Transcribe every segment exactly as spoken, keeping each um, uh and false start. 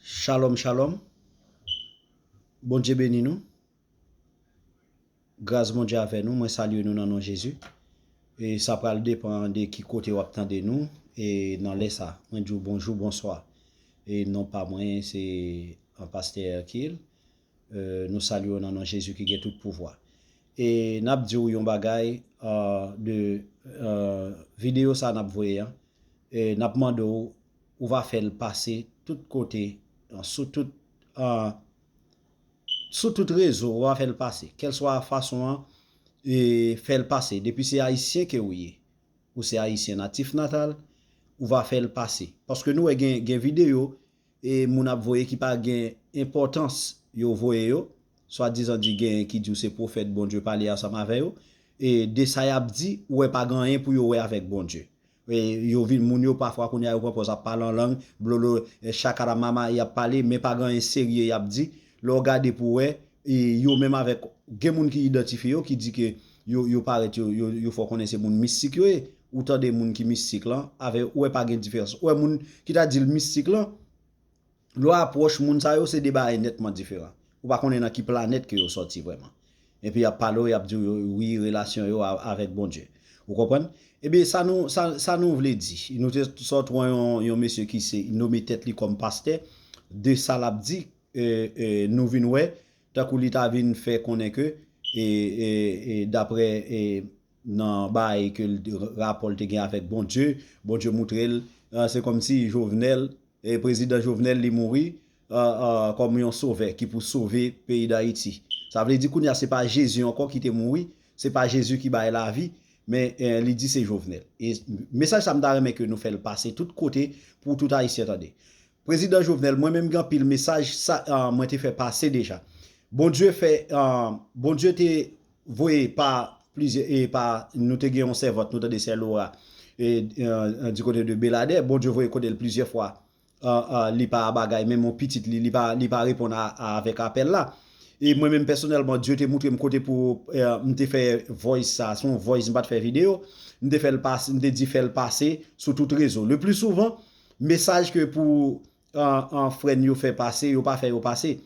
Shalom, shalom. Bondye beni nou. Gras Bondye avè nou. Mwen salye nou nan non Jezi. E sa pral depan de ki kote w ap tande nou. E nan lè sa, mwen di w bonjou, bonswa. E non pa mwen, se an pastè Hercule. E nou salye w nan non Jezi ki gen tout pouvwa. E n ap di w yon bagay, e, de, e, videyo sa n ap voye an. E n ap mande w, ou va fè l pase tout kote, sou tout, e, sou tout rezo, ou va fè l pase. Kèlswa fason an, e fè l pase. Depi se ayisyen ke ou ye, ou se ayisyen natif natal, ou va fè l pase. Paske nou wè gen, gen videyo, e moun ap voye ki pa gen enpòtans yo voye yo. Swadizan di gen ki di w se pwofèt Bondye pale ansanm avè yo. E de sa y ap di, ou wè pa gen anyen pou yo wè avèk Bondye. E yo vin, moun yo pafwa kounye a yo pran pòz ap pale an lang, blolo, e, chakaramama y ap pale, men pa gen anyen serye y ap di. Lè w gade pou w wè, e yo menm avèk, gen moun ki idantifye yo, ki di ke yo, yo parèt, yo, yo, yo fè w konnen se moun mistik yo ye. Ou tande moun ki mistik lan, avè, ou wè pa gen diferans. Ou wè moun ki ta di l mistik lan, lè w apwòch moun sa yo, se de bagay nètman diferan. Ou pa konnen nan ki planèt ke yo sòti vrèman. Epi y ap pale w, y ap di w, wi, relasyon yo a, avèk Bondye. Ou konprann? Ebyen, sa nou, sa, sa nou vle di? Nou te sot wè yon, yon mesye ki se nome tèt li kòm pastè. De sa l ap di, e, e, nou vin wè, tankou li ta vin fè konnen ke, e, e, e, daprè, e, nan bagay ke l, rapò l te gen avèk Bondye, Bondye moutre l, e, se kòmsi Jovenel, e, prezidan Jovenel li mouri, e, e, kòm yon sovè ki pou sove peyi Dayiti. Sa vle di kounye a se pa Jezi ankò ki te mouri, se pa Jezi ki bay lavi, men, e, li di se Jovenel. E mesaj sa m ta renmen ke nou fè l pase tout kote pou tout Ayisyen tande. Prezidan Jovenel, mwen menm gen anpil mesaj sa, e, mwen te fè pase deja. Bondye fè, e, Bondye te voye pa plizyè, e pa, nou te gen yon sèvant, nou tande sè Laura, e, e, di kote de Beladè, Bondye voye kote l plizyè fwa, e, e, li pa bagay, menm yon pitit li, li pa, li pa reponn a, a, avèk apèl la. E mwen menm pèsonèlman, Dye te moutre m kote pou, e, m te fè voice sa, se yon voice, m pa t fè videyo, m te fè l pase, m te di fè l pase sou tout rezo. Le pli souvan, mesaj ke pou, e, e, frè n yo fè pase, yo pa fè yo pase.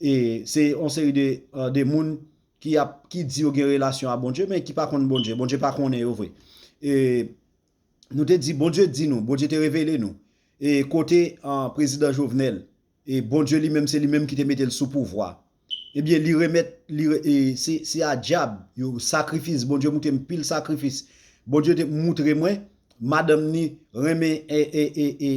E se yon seri de, e, de moun ki ap, ki di yo gen relasyon a Bondye, men ki pa konn Bondye. Bondye pa konnen yo vre. E nou te di, Bondye di nou, Bondye te revele nou. E kote, e, prezidan Jovenel, e Bondye li menm, se li menm ki te mete l sou pouvwa. Ebyen, li remèt, li re-, e se, se a dyab, yo sakrifis, Bondye moutre m pil sakrifis. Bondye te moutre mwen, madanm ni renmen, e, e, e, e,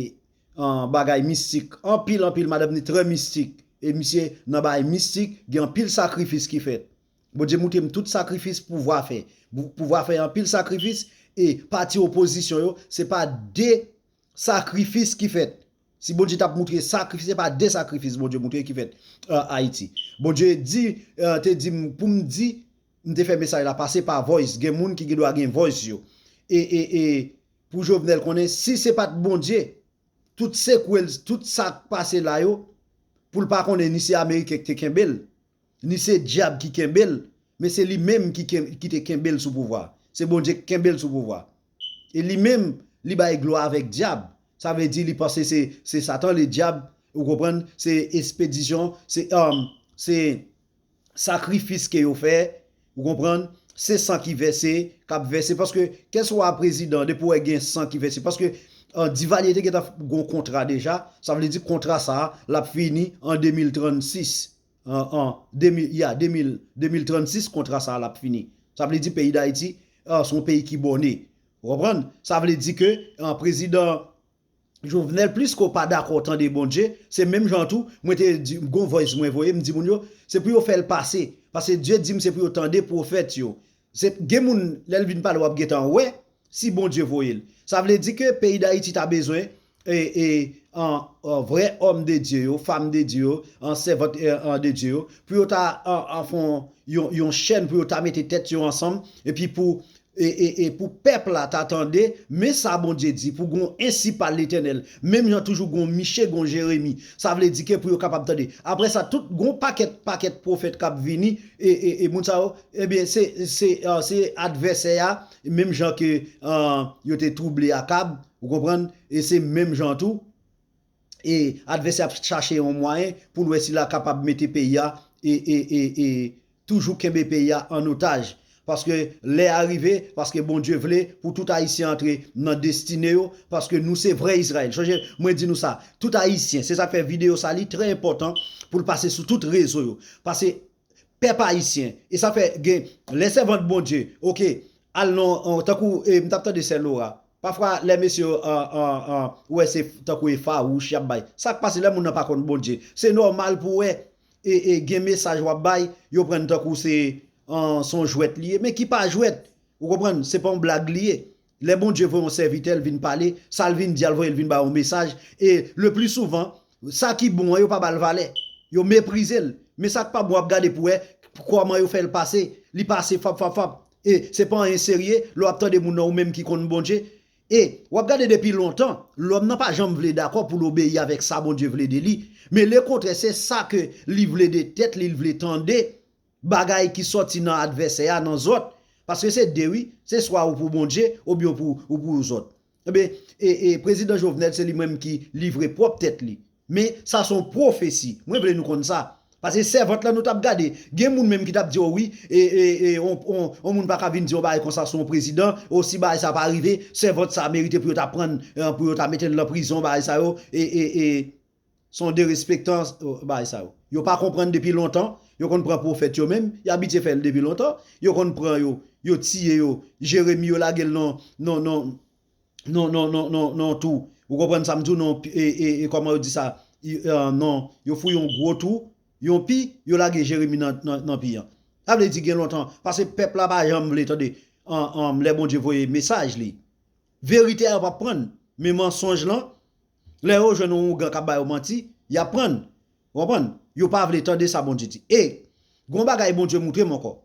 e, bagay mistik. Anpil, anpil, madanm ni trè mistik. E misye nan bagay mistik, gen anpil sakrifis ki fèt. Bondye moutre m tout sakrifis pouvwa fè. Pou-, pouvwa fè anpil sakrifis, e pati opozisyon yo, se pa de sakrifis ki fèt. Si Bondye t ap moutre sakrifis, se pa de sakrifis Bondye moutre ki fèt, e, Ayiti. Bondye di, e, te di m, pou m di, m te fè mesaj la pase pa voice. Gen moun ki gen dwa gen voice yo. E, e, e pou Jovenel konnen, si se pa t Bondye, tout sekwe l, tout sa k pase la yo, pou l pa konnen ni se Ameriken ki te kenbe l, ni se dyab ki kenbe l, men se li menm ki ken-, ki te kenbe l sou pouvwa. Se Bondye ki kenbe l sou pouvwa. E li menm, li bay glwa avèk dyab. Sa vle di li panse se, se Satan, le dyab, ou konprann? Se espedisyon, se, um, se sakrifis ke yo fè, ou konprann? Se san ki vèse, k ap vèse. Paske, kèlswa prezidan, depi w wè gen san ki vèse, paske, uh, Divalye te gentan gon kontra deja, sa vle di kontra sa a, l ap fini an de mil trannsis. An, an de mil, ya, de mil, de mil trannsis, kontra sa a l ap fini. Sa vle di peyi Dayiti, a, se yon peyi ki bòne. Ou konprann? Sa vle di ke, a, prezidan Jovenel, plis ke w pa dakò tande Bondye, se menm jan tou, mwen te di, gon voice mwen voye, m di moun yo, se pou yo fè l pase. Paske Dye di m se pou yo tande pwofèt yo. Se, gen moun, lè l vin pale, w ap gentan wè si Bondye voye l. Sa vle di ke peyi Dayiti ta bezwen, e, e, an, an, vrè òm de Dye yo, fanm de Dye yo, an, sèvant, e, an, de Dye yo, pou yo ta, an, an, fè yon, yon, yon chèn, pou yo ta mete tèt yo ansanm, epi pou, e, e, e pou pèp la ta tande, men sa Bondye di, pou gon ensi pale Letènèl, menm jan toujou gon Miche, gon Jeremi. Sa vle di ke pou yo kapab tande. Apre sa, tout gon pakèt, pakèt pwofèt k ap vini, e, e, e moun sa yo, ebyen, se, se, a, se advèsè a, menm jan ke, a, yo te twouble Akab, ou konprann? E se menm jan tou, e advèsè ap chache yon mwayen pou l wè si l a kapab mete peyi a e, e, e, e toujou kenbe peyi a an otaj. Paske lè a rive, paske Bondye vle pou tout Ayisyen antre nan destine yo, paske nou se vrè Izrayèl. Sonje, mwen di nou sa, tout Ayisyen, se sa k fè videyo sa li trè enpòtan pou l pase sou tout rezo yo. Paske pèp ayisyen, e sa fè gen lè sèvant Bondye, oke, al non, tankou e, m t ap tande sè Laura. Pafwa, lè mesye yo, an, an, an, ou wè se tankou e fawouch y ap bay. Sa k pase lè moun nan pa konn Bondye? Se nòmal pou wè e, e gen mesaj w ap bay, yo pran tankou se an, se yon jwèt li ye. Men ki pa jwèt, ou konprann? Se pa yon blag li ye. Lè Bondye voye yon sèvitè l vin pale, sa l vin di a, l voye l vin bay yon mesaj. E le pli souvan, sa ki bon an, yo pa ba l valè. Yo meprize l. Men sa k pa bon, w ap gade pou wè kòman yo fè l pase. Li pase fap, fap, fap. E se pa anyen serye, lè w ap tande moun nan, ou menm ki konn Bondye. E w ap gade depi lontan, lòm nan pa janm vle dakò pou l obeyi avèk sa Bondye vle de li. Men lekontrè, se sa ke li vle de tèt li, li vle tande bagay ki sòti nan advèsè a, nan zòt. Paske se de, wi, se swa ou pou Bondye, oubyen ou pou, ou pou zòt. Ebyen, e, e, prezidan Jovenel, se li menm ki livre pwòp tèt li. Men, sa se yon pwofesi. Mwen vle nou konn sa. Paske sèvant lan nou t ap gade. Gen moun menm ki t ap di, o wi, e, e, e, on, on, on moun pa ka vin di yon bagay konsa sou yon prezidan, o si bagay sa pa rive, sèvant sa merite pou yo ta prann, e, pou yo ta mete l nan prizon, bagay sa yo, e, e, e, se yon derespektan, o, bagay sa yo. Yo pa konprann depi lontan, yo konn pran pwofèt yo menm, y abitye fè l depi lontan, yo konn pran yo, yo tiye yo, Jeremi yo lage l nan, nan, nan, nan, nan, nan, nan, nan tou. Ou konprann sa m di w, nan, e, e, e, kòman yo di sa? I, e, nan, yo fouye yon gwo tou, yon pi, yo lage Jeremi nan, nan, nan pi an. Sa vle di gen lontan, paske pèp la pa janm vle tande, an, an, lè Bondye voye mesaj li. Verite a yo p ap prann, men mansonj lan, lè yo jwenn yon ougan k ap ba yo manti, y ap prann. Ou konprann? Yo pa vle tande sa Bondye di. E, gon bagay Bondye moutre m ankò.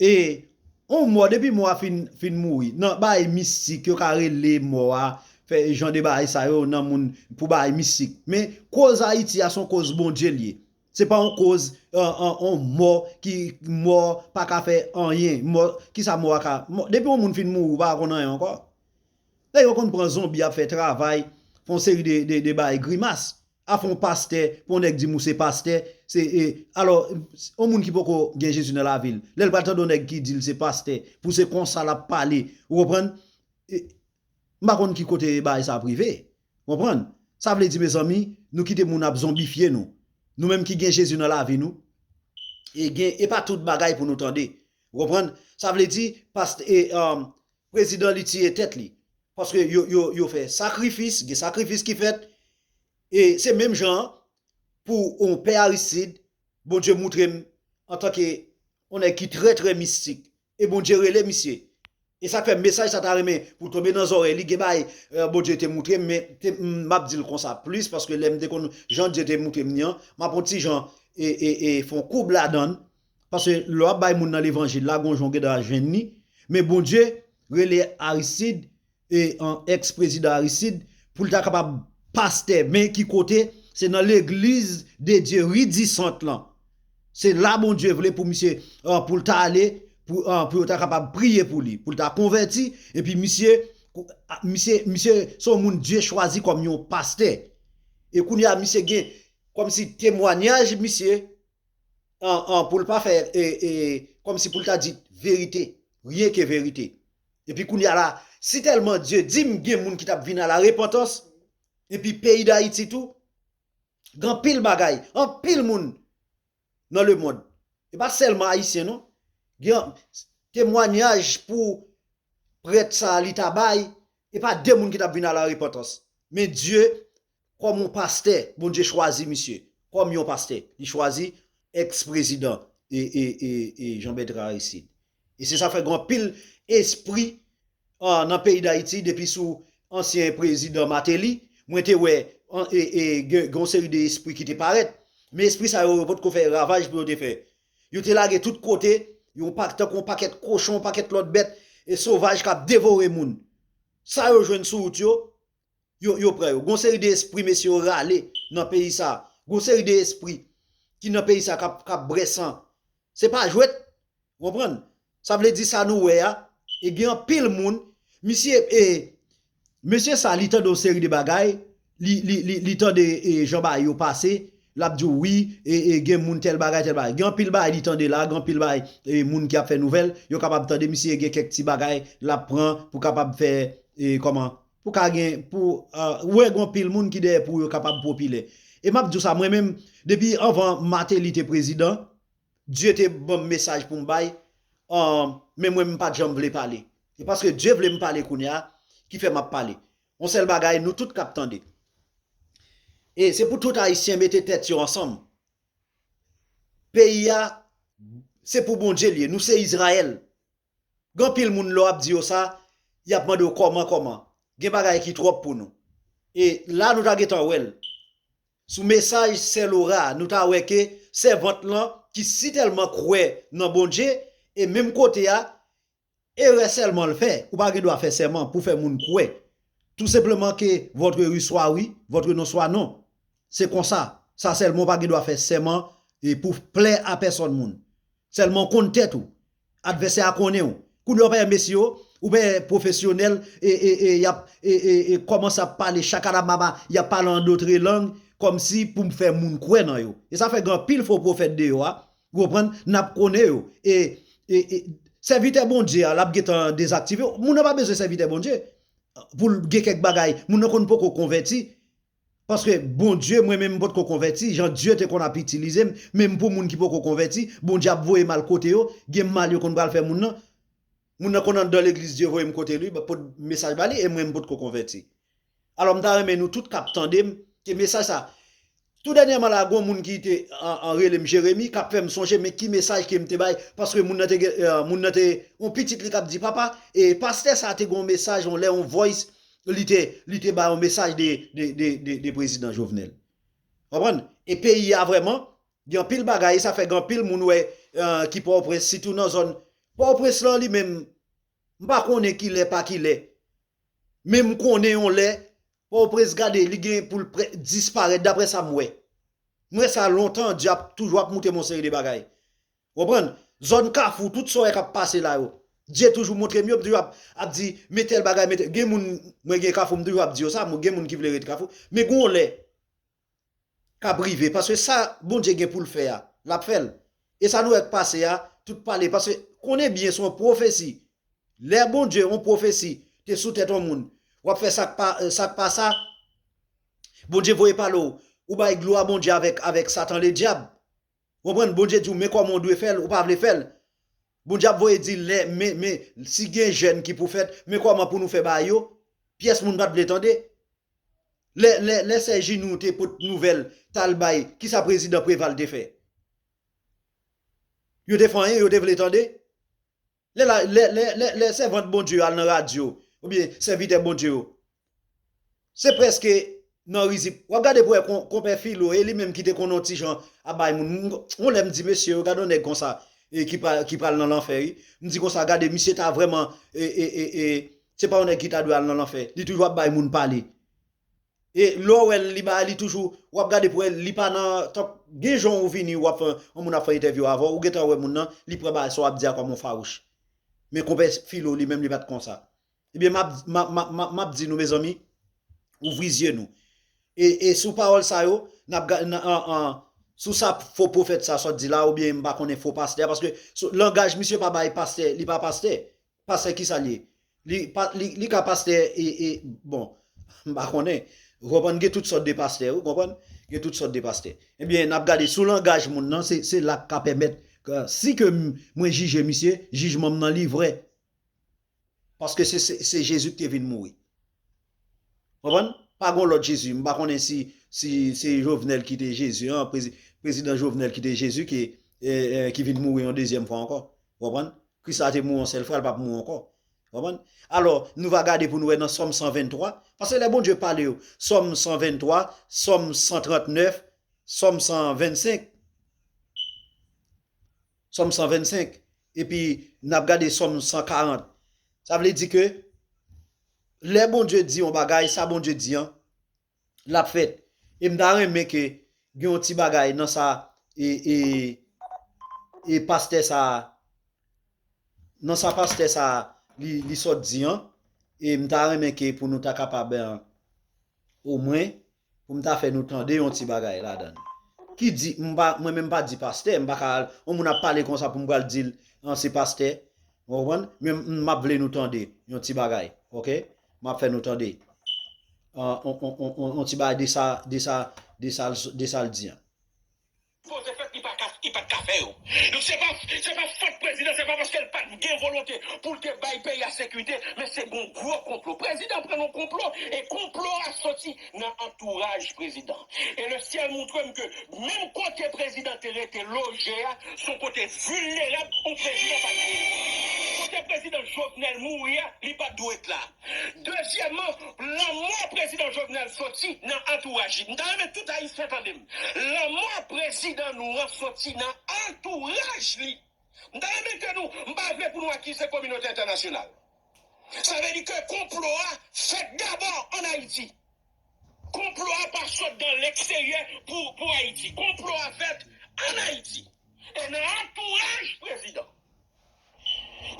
E, on mò, depi mò a fin, fin mouri, nan bagay mistik, yo ka rele mò a, fè jan de bagay sa yo, nan moun, pou bagay mistik. Men, koz Ayiti a, se yon koz Bondye l ye. Se pa yon koz, an, an, on mò ki, mò pa ka fè anyen. Mò, kisa mò a ka, mò, depi yon moun fin mouri, ou pa konn anyen ankò. Nèg yo konn pran zonbi ap fè travay, fè yon seri de, de, de bagay grimas. A fè yon pastè, pou yon nèg di m ou se pastè, se, e, alò, yon moun ki poko gen Jezi nan lavi l, lè l pral tande yon nèg ki di l se pastè, pou se konsa l ap pale, ou konprann? E, m pa konn ki kote bagay sa ap rive, ou konprann? Sa vle di, mezanmi, nou kite moun ap zonbifye nou. Nou menm ki gen Jezi nan lavi nou, e gen, e pa tout bagay pou nou tande, ou konprann? Sa vle di, pastè, e, um, prezidan li tiye tèt li. Paske yo, yo, yo fè sakrifis, gen sakrifis ki fèt. E se menm jan an pou yon pè Aristide, Bondye moutre m antanke yon nèg ki trè, trè mistik. E Bondye rele misye. E sa k fè mesaj sa ta renmen pou tonbe nan zòrèy li, gen bagay, e, Bondye te moutre m, men te, m, m ap di l konsa plis, paske lè m te konn jan Dye te moutre m ni an, m ap yon ti jan e, e, e, fè yon koub ladan l. Paske lè w ap bay moun nan levanjil la, gon jan w gen dwa jwenn li. Men Bondye rele Aristide, e, an, èks prezidan Aristide, pou l ta kapab pastè. Men ki kote? Se nan legliz de Dye ridisant lan. Se la Bondye vle pou misye, an, pou l ta ale, pou, an, pou yo ta kapab priye pou li, pou l ta konvèti, epi misye, misye, misye se yon moun Dye chwazi kòm yon pastè. E kounye a, misye gen kòmsi temwanyaj misye, an, an, pou l pa fè, e, e, kòmsi pou l ta di verite, ryen ke verite. Epi kounye a la, si tèlman Dye di m gen moun ki t ap vin a la repantans, epi peyi Dayiti tou, gen anpil bagay, anpil moun nan lemonn, e pa sèlman ayisyen non, gen temwanyaj pou prèt sa a li ta bay, e pa de moun ki t ap vin a la repantans. Men Dye, kòm yon pastè, Bondye chwazi misye kòm yon pastè. Li chwazi èks prezidan e, e, e, e Jean Bertrand Aristide. E se sa fè gen anpil espri, an, nan peyi Dayiti, depi sou ansyen prezidan Martelly, mwen te wè, an, e, e, gen, gen yon seri de espri ki te parèt. Men espri sa yo, yo potko fè ravaj pou yo te fè. Yo te lage tout kote, yon pak, tankou yon pakèt kochon, yon pakèt lòt bèt, e sovaj k ap devore moun. Sa yo jwenn sou wout yo, yo, yo pran yo. Gon seri de espri, mesye, yo rale nan peyi sa. Gon seri de espri ki nan peyi sa k ap, k ap bwè san. Se pa jwèt, ou konprann? Sa vle di sa nou wè a, e gen anpil moun, misye, e, mesye sa, li tande yon seri de bagay, li, li, li, li tande e, jan bagay yo pase, l ap di w wi, e, e, gen moun tèl bagay, tèl bagay. Gen anpil bagay li tande la, gen anpil bagay e, moun ki ap fè nouvèl, yo kapab tande misye gen kèk ti bagay l ap pran pou kapab fè, e, kòman, pou ka gen, pou, e, ou wè gen anpil moun ki dèyè pou yo kapab popilè. E m ap di w sa, mwen menm, depi anvan Martelly te prezidan, Dye te ban m mesaj pou m bay, e, men mwen m pa t janm vle pale. E paske Dye vle m pale kounye a, ki fè m ap pale. Yon sèl bagay, nou tout k ap tande. E se pou tout Ayisyen mete tèt yo ansanm. Peyi a, se pou Bondye l ye. Nou se Izrayèl. Gen anpil moun lè w ap di yo sa, y ap mande w kòman, kòman. Gen bagay ki twòp pou nou. E la nou ta gentan wè l. Sou mesaj sè Laura, nou ta wè ke sèvant lan ki sitèlman kwè nan Bondye, e menm kote a, erè sèlman l fè. Ou pa gen dwa fè sèman pou fè moun kwè. Tou senpleman ke votre oui soit oui, votre non soit non. Se konsa. Sa sèlman ou pa gen dwa fè sèman e pou plè a pèsòn moun. Sèlman w konn tèt ou. Advèsè a konnen w. Kounye a w pa wè mesye yo, ou pa wè pwofesyonèl, e, e, e, y ap, e, e, e, kòmanse ap pale chakadamama, y ap pale an dotre lang, kòmsi pou m fè moun kwè nan yo. E sa fè gen anpil fo pwofèt deyò a, ou konprann, n ap konnen yo. E, e, e, sèvitè Bondye a, l ap gentan dezaktive w. Moun nan pa bezwen sèvitè Bondye pou l gen kèk bagay. Moun nan konn poko konvèti. Paske Bondye, mwen menm, m potko konvèti, jan Dye te konn ap itilize m, menm pou moun ki poko konvèti, Bondye ap voye m al kote yo, gen mal yo konn pral fè moun nan. Moun nan konn anndan legliz, Dye voye m kote li, pot mesaj ba li, e mwen, m potko konvèti. Alò, m ta renmen nou tout k ap tande m, ke mesaj sa. Tou dènyèman la, gon moun ki te an, an rele m Jeremi, k ap fè m sonje, men ki mesaj ke m te bay, paske moun nan te, gen- eh, moun nan te, yon pitit li k ap di, papa, e pastè sa te gon mesaj, yon lè, yon voice, li te, li te bay yon mesaj de, de, de, de, de prezidan Jovenel. Konprann? E peyi a vrèman, gen anpil bagay, sa fè gen anpil moun wè, eh, ki Pòtoprens, sitou nan zòn Pòtoprens lan li menm, m pa konnen kilè pa kilè. Men m konnen yon lè, Pòtoprens gade, li gen pou l pre- disparèt, daprè sa m wè. M wè sa lontan, Dye ap toujou ap montre m yon seri de bagay. Konprann? Zòn Kafou, tout sa w wè k ap pase la yo. Dye toujou montre m yo, m toujou ap, ap di, men tèl bagay, men tèl. Gen moun, mwen gen Kafou, m toujou ap di yo sa, mwen gen moun ki vle ret Kafou. Men gen yon lè, k ap rive, paske sa Bondye gen pou l fè a, l ap fè l. E sa nou wè k pase a, tout pale, paske konnen byen se yon pwofesi. Lè Bondye, yon pwofesi, te sou tèt yon moun, w ap fè sa k pa, sa k pa sa, Bondye voye pale w, ou bay glwa Bondye avèk, avèk Satan Ledyab. Ou konprann? Bondye di w, men kòman w dwe fè l, ou pa vle fè l. Bondye ap voye di, lè, men, men, si gen jèn ki pou fèt, men kòman pou nou fè ba yo, pyès moun pa t vle tande. Lè, lè, lè sè Jinou te pot nouvèl, t al bay, kisa prezidan Preval te fè? Yo te fè anyen, yo te vle tande? Lè, la, lè, lè, lè, lè sèvant Bondye yo al nan radyo, oubyen sèvitè Bondye yo, se prèske nan rizib. W ap gade pou wè kon- konpè Filo, e li menm ki te konn yon ti jan ap bay moun. M- Yon lè m di, mesye, yo gade yon nèg konsa, e ki pral, ki pral nan lanfè, wi. M di konsa, gade, misye ta vrèman, e, e, e, e, se pa yon nèg ki ta dwe al nan lanfè. Li toujou ap bay moun pale. E lè w wè l, li ba, li toujou, w ap gade pou wè, li pa nan, tank gen jan ou vini, w ap fè, yon moun ap fè entèvyou avè w, ou gentan wè moun nan, li pran bagay sa w ap di a kòm yon fawouch. Men konpè Filo, li menm, li pa t konsa. Ebyen, m ap, m ap, m ap, m ap, m ap di nou, mezanmi, ouvri zye nou. E, e sou pawòl sa yo, n ap ga- n- an, an, sou sa fo pwofèt sa sot di la, oubyen m pa konnen fo pastè, paske sou, langaj misye pa bay pastè, li pa pastè. Pastè kisa l ye? Li, pa, li, li ka pastè, e, e, bon, m pa konnen. Ou konprann, gen tout sòt de pastè, ou konprann? Gen tout sòt de pastè. Ebyen, n ap gade sou langaj moun nan, se, se la k ka pèmèt, ke, si ke m- mwen jije misye, jijman m nan li vrè. Paske se, se, se Jezi ki te vin mouri. Konprann? Pa gon lòt Jezi. M pa konnen si, si se Jovenel ki te Jezi an, prezi- prezidan Jovenel ki te Jezi ki, e, e, ki vin mouri yon dezyèm fwa ankò. Konprann? Kris la te mouri yon sèl fwa, l p ap mouri ankò. Konprann? Alò, nou va gade pou nou wè nan Sòm san venntwa, paske lè Bondye pale yo, Sòm san venntwa, Sòm san trannèf, Sòm san vennsenk, Sòm san vennsenk, epi n ap gade Sòm san karant. Sa vle di ke lè Bondye di yon bagay, sa Bondye di an, l ap fèt. E m ta renmen ke gen yon ti bagay nan sa, e, e, e pastè sa, nan sa pastè sa, li, li sot di an, e m ta renmen ke pou nou ta kapab, e, omwen, pou m ta fè nou tande yon ti bagay ladan l. Ki di, m pa, mwen menm m pa di pastè, m pa ka al, yon moun ap pale konsa pou m pral di l, an, se pastè. Ou konprann? Men m, m ap vle nou tande yon ti bagay, oke? M ap fè nou tande. An, on, on, on, on, on ti bagay de sa, de sa, de sa, de sa l di an. Poze fèt, li pa ka, li pa t ka fè yo. Donk, se pa, se pa fòt prezidan, se pa paske l pa t gen volonte pou l te bay peyi a sekirite, men se gon gwo konplo. Prezidan pran nan konplo, e konplo a soti nan antouraj prezidan. E lesyèl montre m ke menm kote prezidan te rete loje a, se yon kote vilnerab, yon prezidan pa t gen. Kote prezidan Jovenel mouri a, li pa t dwet la. Dezyèmman, lanmò prezidan Jovenel soti nan antouraj li. M ta renmen tout Ayisyen tande m. Lanmò prezidan nou an soti nan antouraj li. M ta renmen ke nou, m pa vle pou nou akize kominote entènasyonal. Sa vle di ke konplo a fèt dabò ann Ayiti. Konplo a pa sot dan leksteryè pou, pou Ayiti. Konplo a fèt ann Ayiti. E nan antouraj prezidan.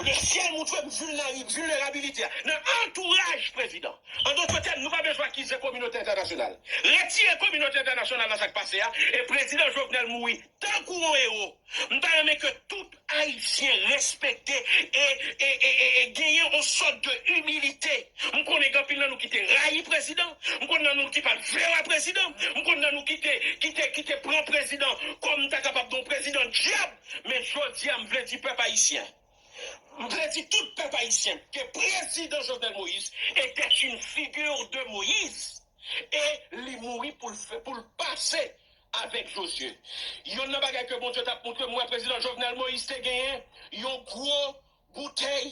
Lesyèl montre m vilnari-, vilnerabilite a nan antouraj prezidan. An dòt tèm, nou pa bezwen akize kominote entènasyonal. Retire kominote entènasyonal nan sa k pase a, e prezidan Jovenel mouri tankou yon ewo. M ta renmen ke tout Ayisyen respekte e, e, e, e, e genyen yon sòt de imilite. M konnen gen anpil nan nou ki te rayi prezidan, m konnen nan nou ki pa t vle wè prezidan, m konnen nan nou ki te, ki te, ki te pran prezidan kòm m ta kapab di yon prezidan dyab. Men jodi a, m vle di pèp ayisyen, m vle di tout pèp ayisyen, ke prezidan Jovenel Moïse était une figure de Moïse. E li mouri pou l fè, pou l pase avèk Jozye. Yonn nan bagay ke Bondye t ap montre m, m wè prezidan Jovenel Moïse te genyen yon gwo boutèy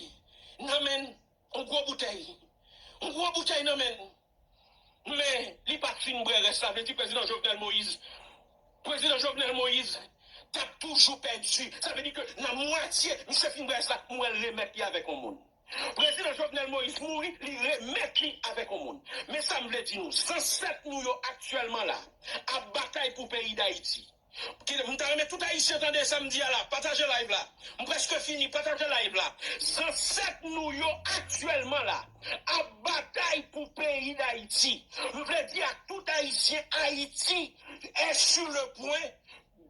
nan men l, yon gwo boutèy, yon gwo boutèy nan men l. Men, li pa t fin bwè rès la, vle di prezidan Jovenel Moïse, prezidan Jovenel Moïse t ap toujou pèdi. Sa vle di ke nan mwatye misye fin bwè rès la, m wè l remèt li avèk yon moun. Prezidan Jovenel Moïse mouri, li remèt li avèk yon moun. Men sa m vle di nou, zansèt nou yo aktyèlman la ap batay pou peyi Dayiti. Ki, m ta renmen tout Ayisyen tande sa m di a la, pataje live la. M prèske fini, pataje live la. Zansèt nou yo aktyèlman la ap batay pou peyi Dayiti. M vle di ak tout Ayisyen, Ayiti est sur le point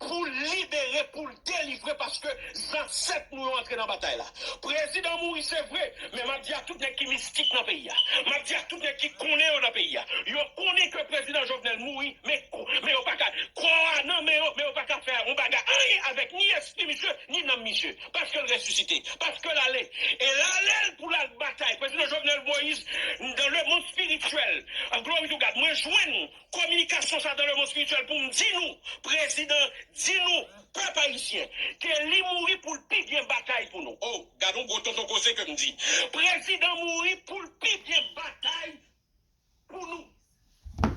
pou l libere, pou l delivre, paske zansèt nou yo antre nan batay la. Prezidan mouri, se vre, men m ap di ak tout nèg ki mistik nan peyi a, m ap di ak tout nèg ki konnen yo nan peyi a, yo konnen ke prezidan Jovenel mouri, men, men yo pa ka, kò a nan men yo, men yo pa ka fè yon bagay, anyen avèk ni espri misye, ni nanm misye, paske l resisite, paske l ale. E l ale l pou l al batay. Prezidan Jovenel Moïse, dans le monde spirituel, glory to God, mwen jwenn kominikasyon sa dans le monde spirituel pou m di nou, prezidan di nou, pèp ayisyen, ke li mouri pou l pi byen batay pou nou. Oh, gad yon gwo tonton koze ke m di. Prezidan mouri pou l pi byen batay pou nou.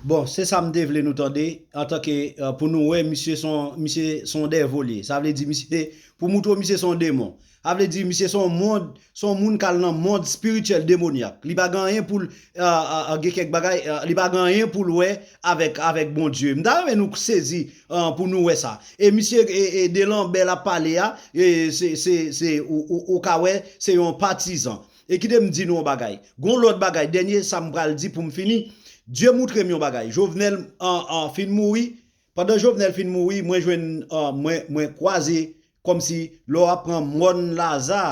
Bon, se sa m te vle nou tande, antanke, euh, pou nou wè, misye son, misye son dèvo li ye. Sa vle di, misye, pou moutre w, misye son demon. Sa vle di, misye son mond, son moun k al nan mond espirityèl demonyak. Li pa gen anyen pou l, euh, euh, euh, gen kèk bagay, euh, li pa gen anyen pou l wè avèk, avèk Bondye. M ta renmen nou sezi, euh, pou nou wè sa. E misye, e, e de Lanbè l ap pale a, e se, se, se, ou, ou, ou ka wè, se yon patizan. E kite m di nou yon bagay. Gon lòt bagay, dènye sa m pral di pou m fini. Dye moutre m yon bagay. Jovenel, an, an, fin mouri. Pandan Jovenel fin mouri, mwen jwenn, an, mwen, mwen kwaze kòmsi lè w ap pran mòn Laza,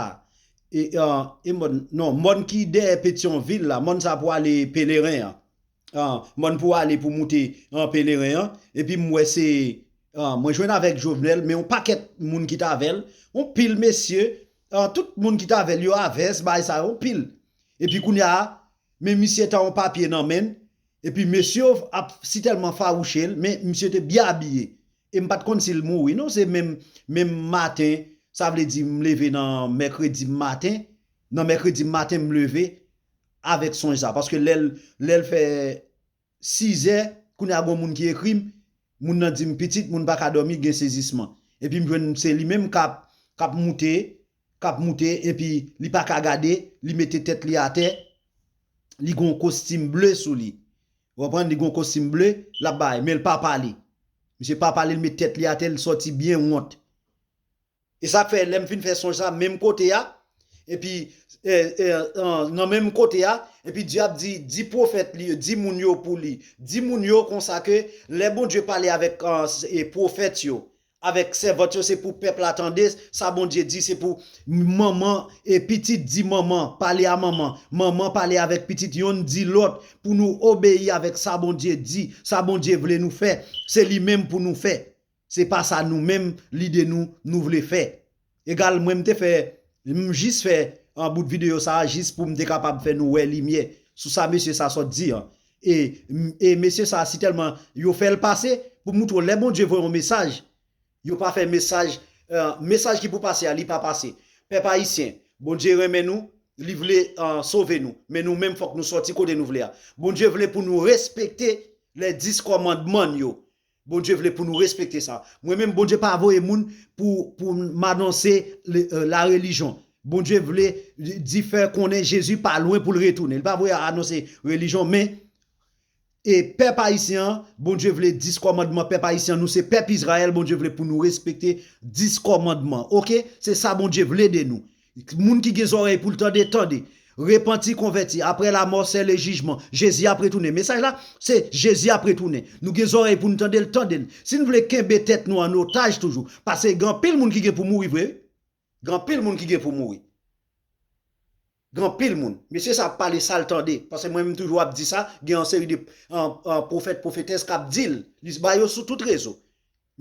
e, an, e mòn, non, mòn ki dèyè Petyonvil la, mòn sa pou ale Peleren an. An, mòn pou ale pou moute an Peleren an. Epi m wè se, an, mwen jwenn avèk Jovenel, men yon pakèt moun ki t avè l, yon pil mesye, an, tout moun ki t avè l, yo avès, bagay sa yo, yon pil. Epi kounye a, men misye ta yon papye nan men l, epi mesye yo ap sitèlman fawouche l, men misye te byen abiye. E m pa t konn si l mouri, non, se menm, menm maten, sa vle di m leve nan mèkredi maten, nan mèkredi maten m leve avèk sonj sa, paske lè l, lè l fè sizè, kounye a gon moun ki ekri m, moun nan di m, "Pitit, moun pa ka dòmi, gen sezisman." Epi m jwenn se li menm k ap, k ap moute, k ap moute, epi li pa ka gade, li mete tèt li atè, li gon kostim ble sou li. Ou konprann? Li gon kostim ble, l ap bay, men l pa pale. Misye pa pale, l met tèt li atè, l sòti byen wont. E sa k fè, lè m fin fè sonj sa, menm kote a, Epi, e, e, e, nan menm kote a, epi Dye ap di, di pwofèt li yo, di moun yo pou li, di moun yo konsa ke lè Bondye pale avèk, e, e, pwofèt yo, avèk sèvant yo, se pou pèp la tande sa Bondye di, se pou manman e pitit di manman, pale a manman, manman pale avèk pitit, yonn di lòt, pou nou obeyi avèk sa Bondye di, sa Bondye vle nou fè, se li menm pou nou fè. Se pa sa nou menm, lide nou, nou vle fè. Egal, mwen, m te fè, m jis fè an bout videyo sa a, jis pou m te kapab fè nou wè limyè sou sa mesye sa sot di an. E, e mesye sa, si tèlman yo fè l pase, pou moutre w, lè Bondye voye yon mesaj, yo pa fè mesaj, e, mesaj ki pou pase a, li pa pase. Pèp ayisyen, Bondye renmen nou, li vle, e, sove nou. Men nou menm, fòk nou sòti kote nou vle a. Bondye vle pou nou respekte lè dis kòmandman yo. Bondye vle pou nou respekte sa. Mwen menm, Bondye pa voye moun pou, pou m anonse le, e, la religion. Bondye vle di, fè konnen Jezi pa lwen pou l retounen. Li pa voye anonse religion, men, e, pèp ayisyen an, Bondye vle dis kòmandman pèp ayisyen an, nou se pèp Izrayèl, Bondye vle pou nou respekte dis kòmandman. Oke? Se sa Bondye vle de nou. Moun ki gen zòrèy pou l tande, tande. Repanti, konvèti. Après la mort, c'est le jugement. Jezi ap retounen. Mesaj la, se Jezi ap retounen. Nou gen zòrèy pou n tande l, tande l. Si n vle kenbe tèt nou an otaj toujou, paske gen anpil moun ki gen pou mouri vre. Gen anpil moun ki gen pou mouri. Gen anpil moun. Mesye sa ap pale sa l tande. Paske mwen menm toujou ap di sa, gen yon seri de, an, an, pwofèt, pwofetès k ap di l. Li ba yo sou tout rezo.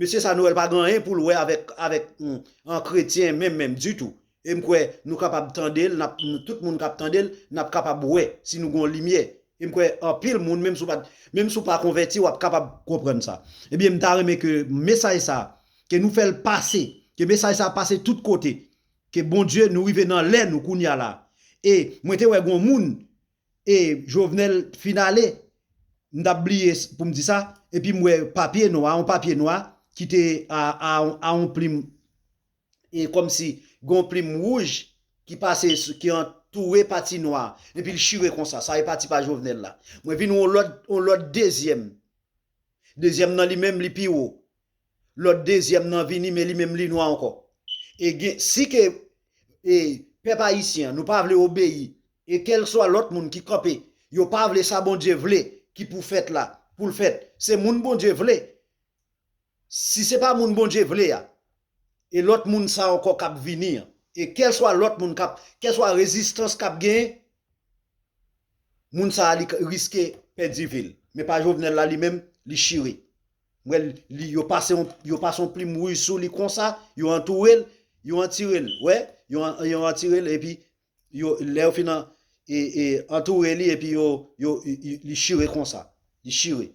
Mesye sa, Noël pa gen anyen pou l wè avèk, avèk, hmm, an kretyen menm, menm ditou. E m kwè nou kapab tande l, n ap, nou, tout moun k ap tande l, n ap kapab wè si nou gen yon limyè. E m kwè anpil moun, menm si w pa, menm si w pa konvèti, w ap kapab konprann sa. Ebyen, m ta renmen ke mesaj sa, ke nou fè l pase, ke mesaj sa pase tout kote, ke Bondye, nou rive nan lè nou kounye a la. E mwen te wè gen yon moun, e Jovenel fin ale, m t ap bliye s-, pou m di sa, epi m wè papye nwa, yon papye nwa ki te a, a, a yon plim, e kòmsi gen yon plim wouj ki pase, s-, ki antoure pati nwa, epi l chire konsa, sa e pati pa Jovenel la. Mwen vin yon lòt, yon lòt dezyèm. Dezyèm nan li menm, li pi wo. Lòt dezyèm nan vini, men li menm li nwa ankò. E gen, si ke, e, pèp ayisyen an, nou pa vle obeyi, e kèlswa lòt moun ki kanpe, yo pa vle sa Bondye vle ki pou fèt la, pou l fèt. Se moun Bondye vle. Si se pa moun Bondye vle a, e lòt moun sa ankò k ap vini an, e kèlswa lòt moun k ap, kèlswa rezistans k ap genyen, moun sa a li k-, riske pèdi vi l. Men pa Jovenel la li menm, li chire. M wè l, li, yo pase yon, yo pase yon plim wouj sou li konsa, yo antoure l, yo antire l. Wè, yo an-, yo antire l, epi yo, lè yo fin an, e, e, antoure li, epi yo, yo, li, li chire konsa. Li chire.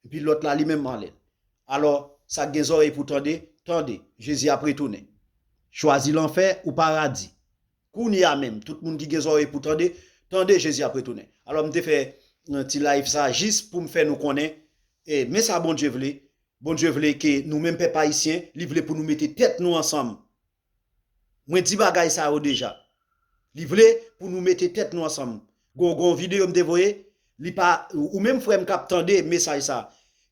Epi lòt la, li menm anlè l. Alò, sa k gen zòrèy pou tande, tande. Jezi ap retounen. Chwazi lanfè ou paradi. Kounye a menm, tout moun ki gen zòrèy pou tande, tande Jezi ap retounen. Alò, m te fè, e, ti live sa jis pou m fè nou konnen, e, men sa Bondye vle. Bondye vle ke nou menm pèp ayisyen, li vle pou nou mete tèt nou ansanm. Mwen di bagay sa yo deja. Li vle pou nou mete tèt nou ansanm. Gon, gon videyo m te voye, li pa, ou menm frè m k ap tande mesaj sa.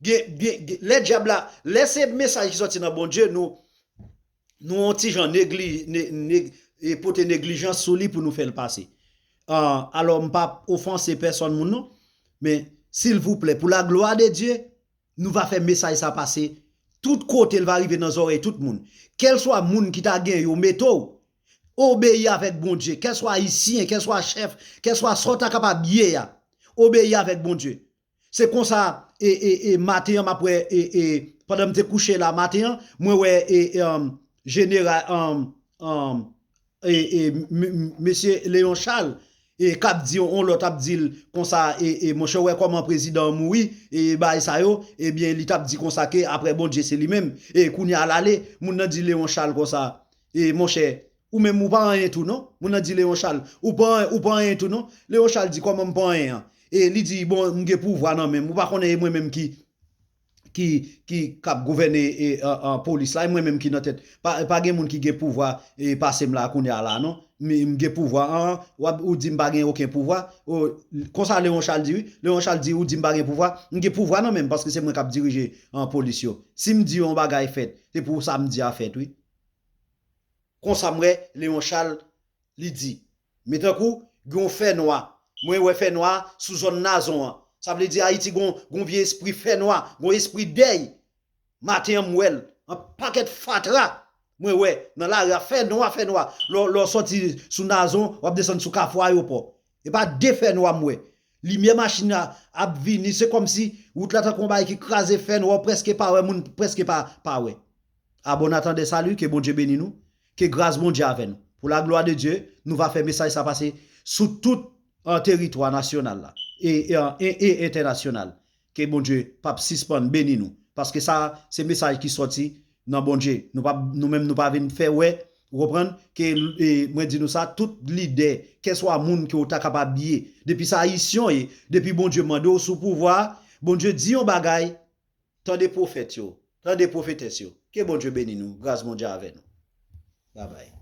Gen, gen, gen, lè dyab la, lè se mesaj ki sòti nan Bondye, nou, nou yon ti jan negli-, ne-, neg-, e pote neglijans sou li pou nou fè l pase. Ah, alò, m p ap ofanse pèsòn moun non, men silvouplè, pou la glwa de Dye, nou va fè mesaj sa pase tout kote, l va rive nan zòrèy tout moun. Kèlswa moun ki ta gen yo mete w, obeyi avèk Bondye, kèlswa ayisyen, kèlswa chèf, kèlswa sa w ta kapab ye a, obeyi avèk Bondye. Se konsa, e, e, e, maten an, m ap wè, e, e, pandan m te kouche la maten an, mwen wè, e, e, um, jeneral, um, um, e, e, m-, m-, mesye Léon Charles, e, k ap di yon lòt, ap di l konsa, e, e, monchè, w wè kòman prezidan an mouri, e, bagay sa yo, ebyen, li t ap di konsa ke apre Bondye se li menm, e, kounye a l ale, moun nan di Léon Charles konsa, e, monchè, ou menm ou pa anyen tou non, moun nan di Léon Charles, ou pa, ou pa anyen tou non, Léon Charles di kòman m pa anyen an, e, li di, bon, m gen pouvwa nan men m, ou pa konnen e mwen menm ki, ki, ki, k ap gouvène, e, an, an polis la, e mwen menm ki nan tèt. Pa, pa gen moun ki gen pouvwa, e, pase m la kounye a la, non. M, m gen pouvwa, an, w ap, ou di m pa gen okenn pouvwa. O, konsa Léon Charles di, wi. Léon Charles di, ou di m pa gen pouvwa. M gen pouvwa nan men m, paske se mwen k ap dirije, an, polis yo. Si m di yon bagay fèt, se pou sa m di a fèt, wi. Konsa m wè Léon Charles li di. Men tankou, gen yon fènwa. Mwen wè fènwa sou zòn Nazon an. Sa vle di Ayiti gon, gon vye espri fènwa, gon espri dèy. Maten an, m wè l. Yon pakèt fatra. Mwen wè, nan lari a, fènwa, fènwa. Lè w, lè w sòti sou Nazon, w ap desann sou Kafou Ayewopò. E pa de fènwa m wè. Limyè machin la ap vini, se kòmsi wout la tankou yon bagay ki kraze fènwa, w prèske pa wè, moun prèske pa, pa wè. A bon atandè sali, ke Bondye beni nou, ke gras Bondye avè nou. Pour la gloire de Dieu, nou va fè mesaj sa pase sou tout, euh, teritwa nasyonal la e, e, e, e entènasyonal. Ke Bondye p ap sispann beni nou. Paske sa, se mesaj ki sòti nan Bondye. Nou pa, nou menm, nou pa vin fè wè, ou konprann, ke, e, mwen di nou sa, tout lidè, kèswa moun ke w ta kapab ye, depi sa Ayisyen w ye, depi Bondye mande w sou pouvwa, Bondye di yon bagay, tande pwofèt yo, tande pwofetès yo. Ke Bondye beni nou, gras Bondye avè nou. Babay.